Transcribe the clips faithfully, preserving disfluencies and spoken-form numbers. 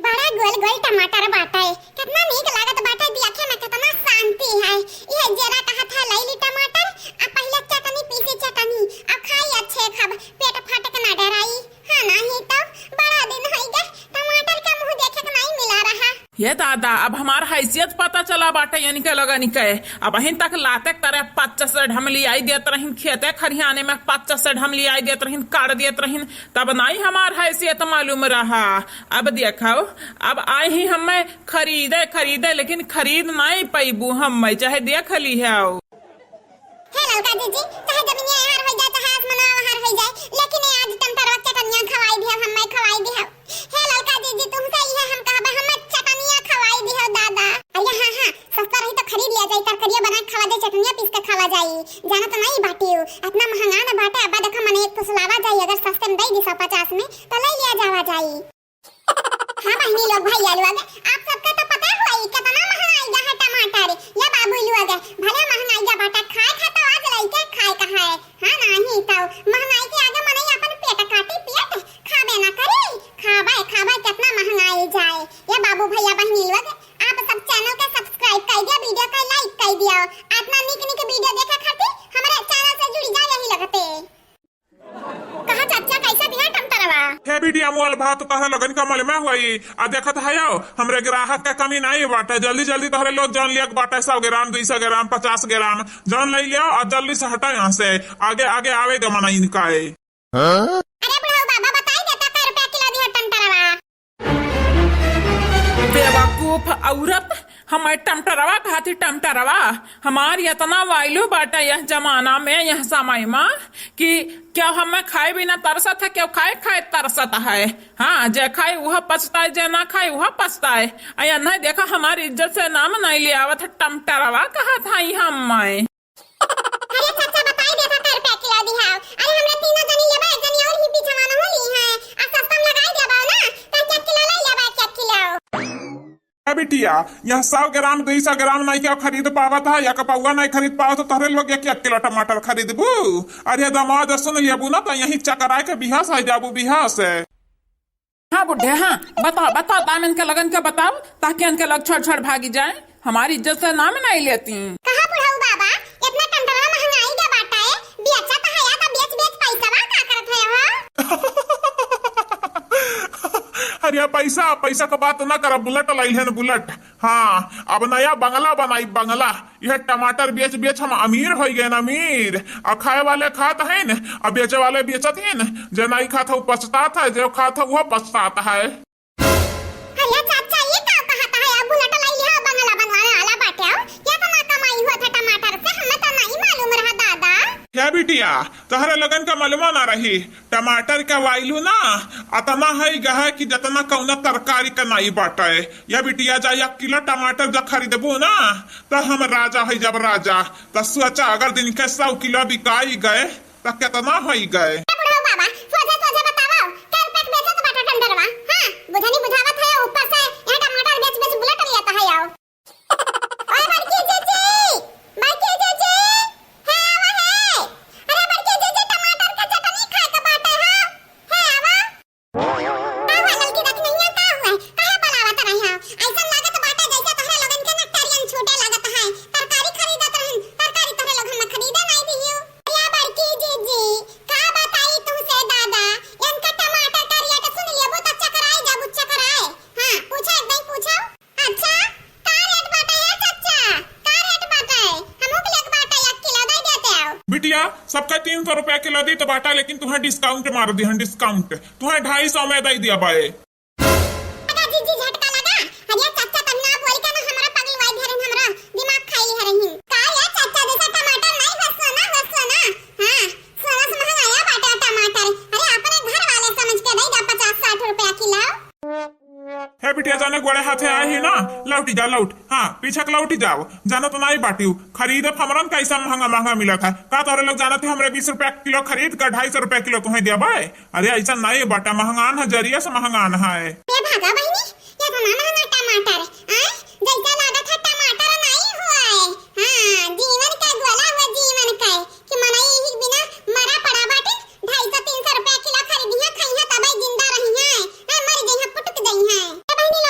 बड़ा गोल गोल टमाटर बाटे, केतना नीक लागत बाटे, देखे में केतना शांति है। इहे जेरा कहत है, "लई ली टमाटर, आ पहिले चटनी पीसी चटनी, आ खाई अच्छे खब, पेट फाटे के ना डराई।" हाँ, नाही तो बड़ा दिन होई गए, टमाटर का मुंह देखे के नहीं मिला रहा। ये दादा, अब हमार हैसियत पता चला बाटे इनके लगन के। अबहिन तक लाते के तरह पच्चीस से ढमली आई देत रहिन, खेते खरियाने में पच्चीस से ढमली आई देत रहिन, काट देत रहिन, तब नहीं हमार हैसियत मालूम रहा। अब देखो, अब आई ही हमें खरीदे, खरीदे, लेकिन खरीद नहीं पैबू हमें, चाहे देख ली है। हे ललका जीजी, चाहे जमीनिया अहार होई जाए, चाहे आसमानवा अहार होई जाए, लेकिन ए आज टमाटरवा के चटनिया खवाई दिहव, हमें खवाई दिहव। हे ललका जीजी, तुमसे इहे हम कहबे, हमें चटनिया खवाई दिहव दादा। अरे हाँ, हाँ, सस्ता रही तो खरीद लिया जाई, तरकरिया बना के खावा जाई, चटनिया पीस के खावा जाई। जाना तो नहीं बाटी हो, इतना महंगा ना बाटे। अब देखो मने एक फुसलावा जाई, अगर सस्ते में दे दी सौ पचास में तो ले लिया जावा जाई। हाँ बहनी लोग, भैया लोग, आप सबका तो पता होई कितना महंगाई गा है टमाटर। या बाबू लोग, भले महंगाई गा बाटा, खाए खा तो आज लइके खाए का है। हाँ नाही तो महंगाई के आगे मनई अपन पेट काटी पेट, खाबे ना करी। खाबे, खाबे, कितना महंगाई जाए। या बाबू भैया बहनी लोग, आप सब channel के subscribe कर दिया, video का like कर दिया। इतना निक निक video देखे खातिर हमारे channel से जुड़ी जा यही लगते। कहा चाचा, कैसा दिया टमाटरवा? हे बिटिया, मोल भाव तो तहरा लगन का मल में होई। आ देखत हयो, हमरे ग्राहक के कमी नहीं बाटे। जल्दी जल्दी तहरे लोग जौन लिया के बाटे, सौ ग्राम, दो सौ ग्राम, पचास ग्राम, जौन ले लियो और जल्दी से हटा यहाँ से। आगे आगे आवे के मना इनका है। अरे बुढ़ऊ बाबा, बताई देता कै रुपया किलो दिया टमाटरवा। बेवकूफ औरत, हमें टमाटरवा कहती, टमाटरवा। हमार इतना value बाटे यह जमाना में, यह समय में, कि क्या हमें खाए बिना तरसत है, क्या खाए खाए तरसत है। हाँ, जे खाए वह पछताए, जे ना खाए वह पछताए। अया नहीं देखा, हमारी इज्जत से नाम नहीं ले आवत है, टमाटरवा कहत है हमें। अरे चाचा, बताई देता कै रुपया किलो दिहाओ। अरे हमरा तीनों जनी लेबे, एक जनी और ही पीछे मानो हो ली है। आ सस्ता में लगाई देबो ना, तो एक एक किलो ले लेबे, एक एक किलो। ए बिटिया, यह सौ ग्राम, दो सौ ग्राम नहीं क्या खरीद पावत है, या कपौआ नहीं खरीद पावत, तो तोहरे लोग एक एक किलो टमाटर खरीदबू। अरे दामाद, सुन लेबू ना, तो यहीं चकराए के बिहास आ जाबू, बिहास। हाँ बुढ़े, हाँ, बताओ, बताओ, ताम इनके लगन के बताओ, ताकि इनके लग छोड़ छोड़ भागी जाए। हमारी इज्जत से नाम नहीं लेती। कहा बुढ़ऊ बाबा, इतना टमाटरवा महंगाई के बाटा है, बेचा तो है या तो बेच बेच पैसा बा, का करत है हो? अरे पैसा, पैसा का बात ना करा, बुलेट लाई है ना, बुलेट। हाँ, अब नया बंगला बनाई, बंगला। यह टमाटर बेच बेच हम अमीर हो गए ना, अमीर। आ खाए वाले खात हैं, आ बेचे वाले बेचत हैं। जे नहीं खात है, वो पछतात है, जो खात है, वो पछतात है। अरे चाचा, ये का कहत है? अब बुलेट लाई लिया, बंगला बनवावे वाला बाटे हो। इतना कमाई होत है टमाटर से, हमें तो नहीं मालूम रहा दादा। क्या बिटिया, तोहरे लोगन का मालूम ना रही? टमाटर का value ना अतना है गहा कि जतना कौनो तरकारी का नाई बाटे। या बिटिया, जा एक किलो टमाटर जब खरीदबू ना, तो हम राजा है जब राजा। तो सोचा, अगर दिन के सौ किलो बिकाई गए, तो कितना होई गए? ए बुढ़ऊ बाबा, सोझे सोझे बताओ, कै रुपया के बेचत बाटा टमाटरवा? हाँ, बुझनी बुझावत है, ऊपर से यहाँ टमाटर बेच बेच बुलेट लिया तो है आओ। ओए बड़की जीजी, बड़की जीजी, हे आवा हे। अरे बड़की जीजी, टमाटर के चटनी खाए के बाटे हो। हे आवा। का हुआ ललकी रखनैया, का हुआ? काहे बुलावत रही हो? ऐसन लागत बाटे जैसे तोहरे लोगन के ना टरियन छूटे लागत है। तरकारी खरीदत रहन, तरकारी तोहरे लोग हमें खरीदे नहीं दियो। या बड़की जीजी, का बताई तुमसे दादा, इनका टमाटर का rate सुन लेबो तो चकराए जाबू, चकराए। हाँ, पूछो, एक दाई पूछो। अच्छा, का rate बाटे है चाचा? का rate बाटे? हमहू के लेके बाटे, एक किलो दे देते आओ। बिटिया, सबका तीन सौ रुपया किलो दी तो बाटा, लेकिन तुम्हें discount मार दी हम, discount। तुम्हें ढाई सौ में दे दिया बाए। लगा जीजी, झटका लगा। अरे चाचा, तन्ना बोल के ना हमरा पगलवाई धरन, हमरा दिमाग खाई है रही। का रे चाचा, जैसे टमाटर नहीं हो सोना, हो सोना। हाँ, सोना से महंगाया बाटे टमाटर। अरे अपने घर वाले समझ के दे दा पचास साठ रुपया किलो। हे बिटिया, जाने गोड़े हाथे आए ही ना, लौटी जा, लौट। हाँ, पीछे के लौटी जाओ। जानो तो नहीं बाटियो, खरीद अब हमरन कैसा महंगा महंगा मिलत है। का तोरे लोग जानत है, हमरे बीस रुपया किलो खरीद का ढाई सौ रुपया किलो तुम्हें दिया बाय? अरे ऐसा नहीं बाटा, महंगान है, जरिया से महंगान है। ए भागा बहिनी, ये तो ना महंगा टमाटर, आय? जैसा लागत है टमाटर नहीं हुआ है। हाँ, जीवन का गोला हुआ, जीवन का। कि मनई यही बिना मरा पड़ा बाटे, ढाई सौ तीन सौ रुपया किलो खरीदिहे, खइहे तबे जिंदा रहिहे, हैं, मर जइहे, पुटक जइहे। ए बहिनी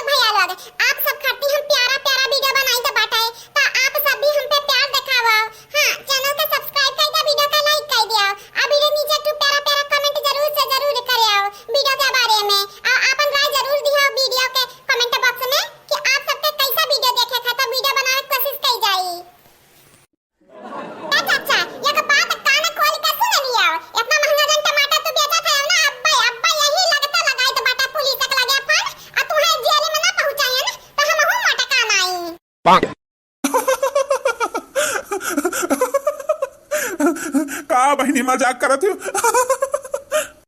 बहिनी, मजाक करत हूँ।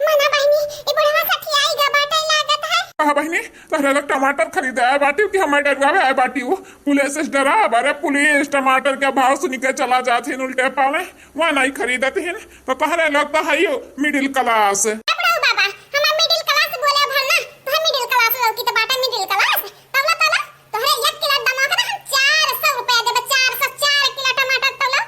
मना बहिनी, ई बुढ़वा खथियाई गा बाटे लागत है। कहा बहिनी, तोहरे लोग टमाटर खरीदे आए बाटी कि हमारे डरुआवे आए बाटी? वो पुलिस से डरा, अरे पुलिस टमाटर के भाव सुनी के चला जात हिन उल्टे पावे, वहाँ नहीं खरीदत हिन। तो तोहरे लोग तो है ही middle class। ए बुढ़ऊ बाबा, हमार middle class बोले भर ना, तोहरे middle class लौकी तो बाटे middle class। तौला, तौला, तोहरे एक किलो दमा के ना हम चार सौ रुपया देबे, चार सौ, चार किलो टमाटर तौला।